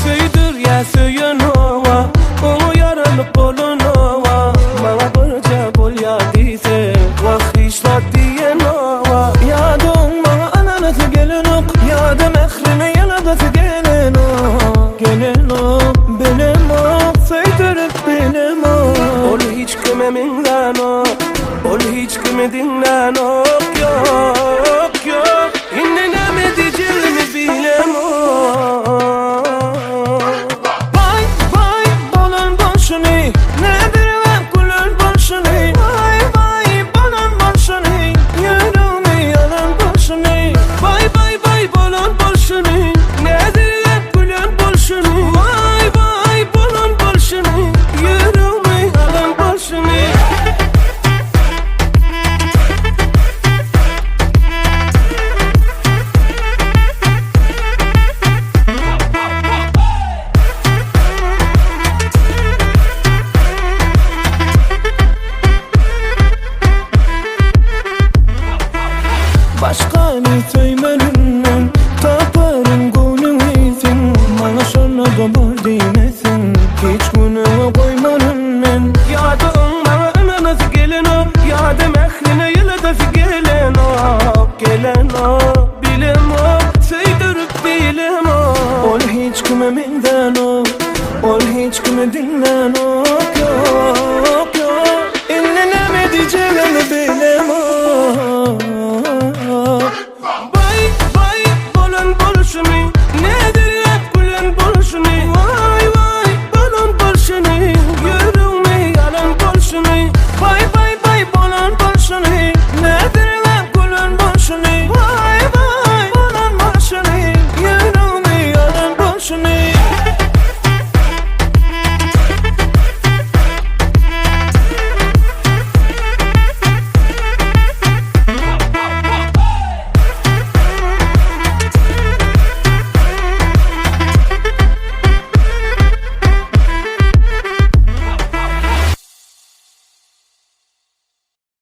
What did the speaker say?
Söýdürýä söýenowa, Oňa ýaralyp bolanowa, Maňa birje bolýa diýse, Wah hiç zat diýenowa. Ýa-da oň maňa ynanasy gelenok, Ýa-da mährine ýyladasy gelenok, Gelenok, bilemok, söýdürip bilemok. Ol hiç kime meňzänok, Ol hiç kimi diňlänok, Ýok, ýok, indi näme diýjegimi bilemok. Baý, baý, bolan bolşuny, Nädiribem gülen bolşuny, Baý, baý, bolan bolşuny, Ýüregimi alan bolşuny, Baý, baý, baý, bolan bolşuny, Nädiribem gülen bolşuny, Baý, baý, bolan bolşuny, Ýüregimi alan bolşuny. Başgany söýmerin men, taparyn göwnüňi sen Maňa şonda-da bor diýmeseň, hiç günüňe goýmaryn men Ýa-da oň maňa ynanasy gelenok, ýa-da mährine ýyladasy gelenok, gelenok, bilemok, söýdürip bilemok. Ol hiç kime meňzänok, ol hiç kimi diňlänok.